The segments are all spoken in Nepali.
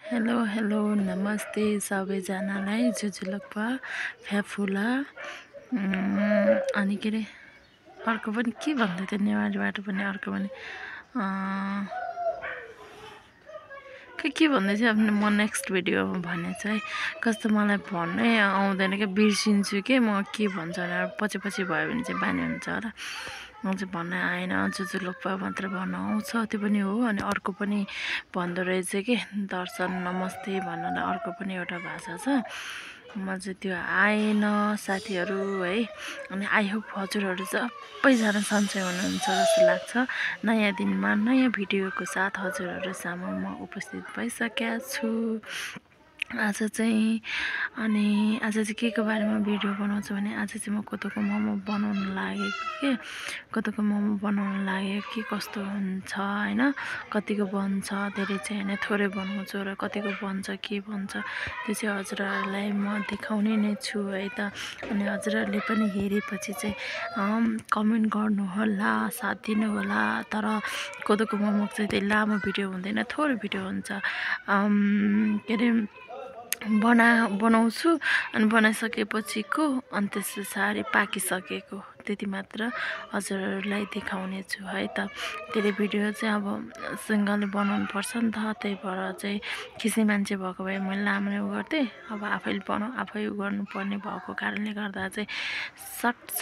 हेलो हेलो नमस्ते सबैजनालाई जुजुलप्पा फ्याफुला अनि के अरे अर्को पनि के भन्दै थियो नेवारीबाट पनि अर्को पनि के भन्दै थियो अब म नेक्स्ट भिडियोमा भने चाहिँ कस्तो मलाई भन्नै आउँदैन क्या बिर्सिन्छु के म के भन्छ भनेर पछि भयो भने चाहिँ बानी हुन्छ होला म चाहिँ भन्न आएन जुजुलप्पा मात्र भन्न आउँछ त्यो पनि हो अनि अर्को पनि भन्दो रहेछ कि दर्शन नमस्ते भन्नलाई अर्को पनि एउटा भाषा छ म चाहिँ त्यो आएन साथीहरू है अनि आई होप हजुरहरू सबैजना सन्चै हुनुहुन्छ जस्तो लाग्छ नयाँ दिनमा नयाँ भिडियोको साथ हजुरहरू सामु म उपस्थित भइसकेको छु आज चाहिँ के को बारेमा भिडियो बनाउँछु भने आज चाहिँ म कोदोको मोमो बनाउन लागेको के कोदोको मोमो बनाउन लागेको के कस्तो हुन्छ हैन कतिको बन्छ धेरै चाहिँ हैन थोरै बनाउँछु र कतिको बन्छ के बन्छ त्यो चाहिँ हजुरहरूलाई म देखाउने नै छु है त अनि हजुरहरूले पनि हेरेपछि चाहिँ कमेन्ट गर्नु होला साथ दिनु होला तर कोदोको मोमो चाहिँ त्यही लामो भिडियो हुँदैन थोरै भिडियो हुन्छ के अरे बनाउँछु अनि बनाइसकेपछिको अनि त्यस पछाडि पाकिसकेको त्यति मात्र हजुरहरूलाई देखाउने छु है त धेरै भिडियो चाहिँ अब सिङ्गलले बनाउनु पर्छ नि त त्यही भएर चाहिँ खिच्ने मान्छे भएको भए मैले लामो नै गर्थेँ अब आफै गर्नुपर्ने भएको कारणले गर्दा चाहिँ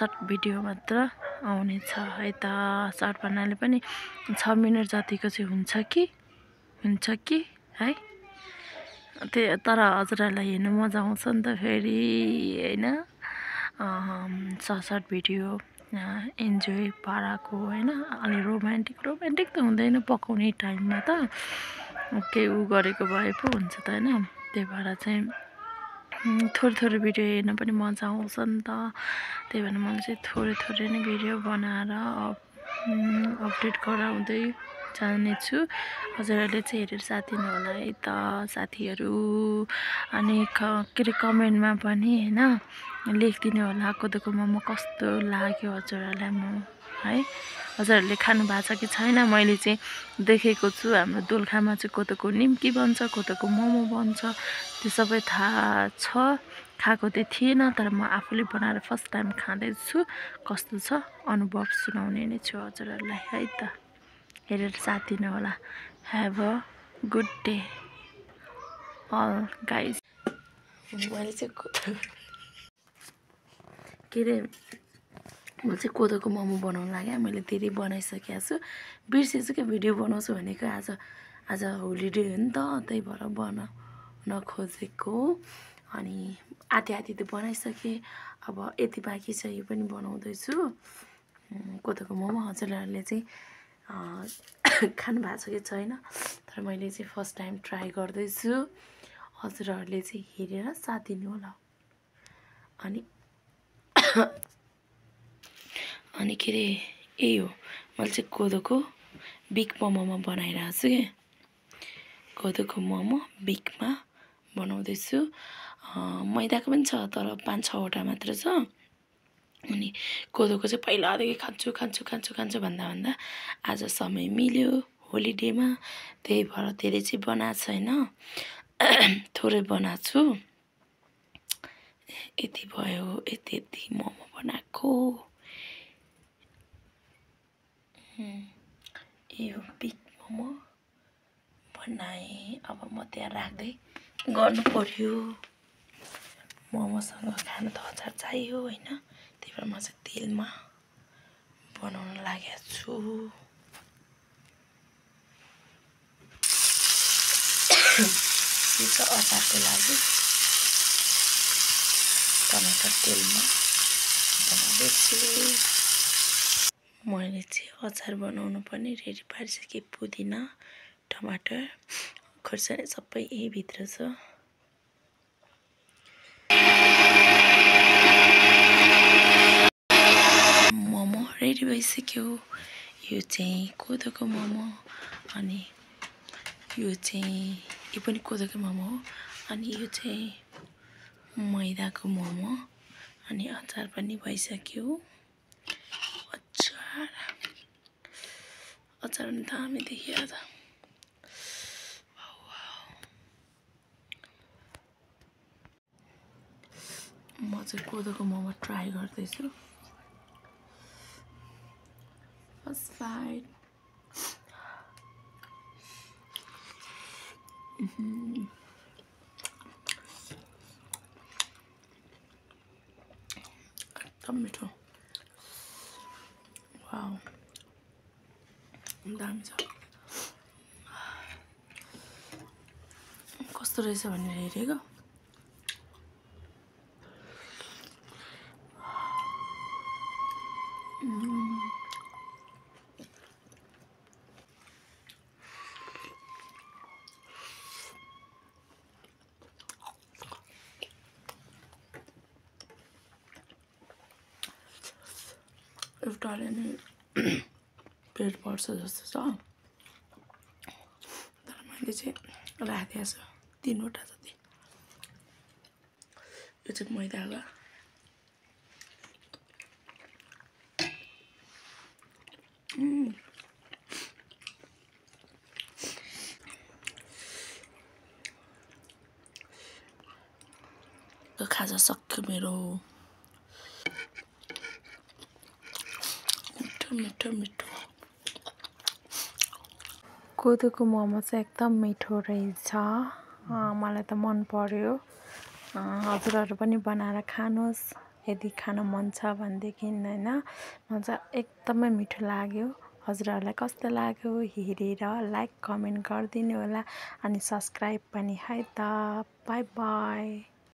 सर्ट भिडियो मात्र आउने छ है त सर्ट भन्नाले पनि 6 मिनट जतिको चाहिँ हुन्छ कि है तर हजुरहरूलाई हेर्नु मजा आउँछ नि त फेरि हैन सर्ट भिडियो इन्जोय पाराको हैन अलि रोमान्टिक त हुँदैन पकाउने टाइममा त केही उ गरेको भए पो हुन्छ त हैन त्यही भएर चाहिँ थोरै भिडियो हेर्न पनि मजा आउँछ नि त त्यही भएर मैले चाहिँ थोरै नै भिडियो बनाएर अपडेट गराउँदै जानेछु हजुरहरूले चाहिँ हेरेर साथ दिनु होला है त साथीहरू अनि के अरे कमेन्टमा पनि हैन लेखिदिनु होला कोदोको मोमो कस्तो लाग्यो हजुरहरूलाई है हजुरहरूले खानु भएको छ कि छैन मैले चाहिँ देखेको छु हाम्रो दोलखामा चाहिँ कोदोको निम्की बन्छ कोदोको मोमो बन्छ त्यो सबै थाहा छ खाएको चाहिँ थिएन तर म आफूले बनाएर फर्स्ट टाइम खाँदैछु कस्तो छ अनुभव सुनाउने नै छु हजुरहरूलाई है त हेरेर साथ दिनु होला have a good day all guys मैले चाहिँ के अरे म चाहिँ कोदोको मोमो बनाउनु लाग्यो मैले धेरै बनाइसकेको छु बिर्सेछु क्या भिडियो बनाउँछु भनेको आज होलिडे हो नि त त्यही भएर बनाउन खोजेको अनि आधी त बनाइसकेँ अब यति बाँकी छ यो पनि बनाउँदैछु कोदोको मोमो हजुरहरूले चाहिँ खानु भएको छ कि छैन तर मैले चाहिँ फर्स्ट टाइम ट्राई गर्दैछु हजुरहरूले चाहिँ हेरेर साथ दिनु होला अनि के अरे यही हो मैले चाहिँ कोदोको बिग मोमोमा बनाइरहेको छु कि कोदोको मोमो बिगमा बनाउँदैछु मैदाको पनि छ तर 5-6 वटा मात्र छ अनि कोदोको चाहिँ पहिलादेखि खान्छु भन्दा आज समय मिल्यो होलिडेमा त्यही भएर धेरै चाहिँ बनाएको छैन थोरै बनाएको छु यति भयो यति मोमो बनाएको यो बिग मोमो बनाएँ अब म त्यहाँ राख्दै गर्नु पर्यो मोमोसँग खानु त अचार चाहियो होइन त्यही भएर म चाहिँ तेलमा बनाउन लागेको छु यो छ अचारको लागि टमाटर तेलमा बनाउँदैछु मैले चाहिँ अचार बनाउनु पनि रेडी पारिसकेँ पुदिना टमाटर खोर्सानी सबै यही भित्र छ मोमो रेडी भइसक्यो यो चाहिँ कोदोको मोमो अनि यो पनि कोदोको मोमो हो अनि यो चाहिँ मैदाको मोमो अनि अचार पनि भइसक्यो अचार पनि दामी देखियो त म चाहिँ कोदोको मोमो ट्राई गर्दैछु फर्स्ट बाइट एकदम मिठो वाउ दामी छ कस्तो रहेछ भनेर हेरेको एउटाले नै पेट पर्छ जस्तो छ तर मैले चाहिँ राखेको छु 3 वटा जति यो चाहिँ मैदाको खाजा सक्यो मेरो मिठो मिठो कोदोको मोमो चाहिँ एकदम मिठो रहेछ मलाई त मन पर्यो हजुरहरू पनि बनाएर खानुहोस् यदि खान मन छ भनेदेखि हैन मलाई चाहिँ एकदमै मिठो लाग्यो हजुरहरूलाई कस्तो लाग्यो हेरेर लाइक कमेन्ट गरिदिनु होला अनि सब्स्क्राइब पनि है त बाइ बाइ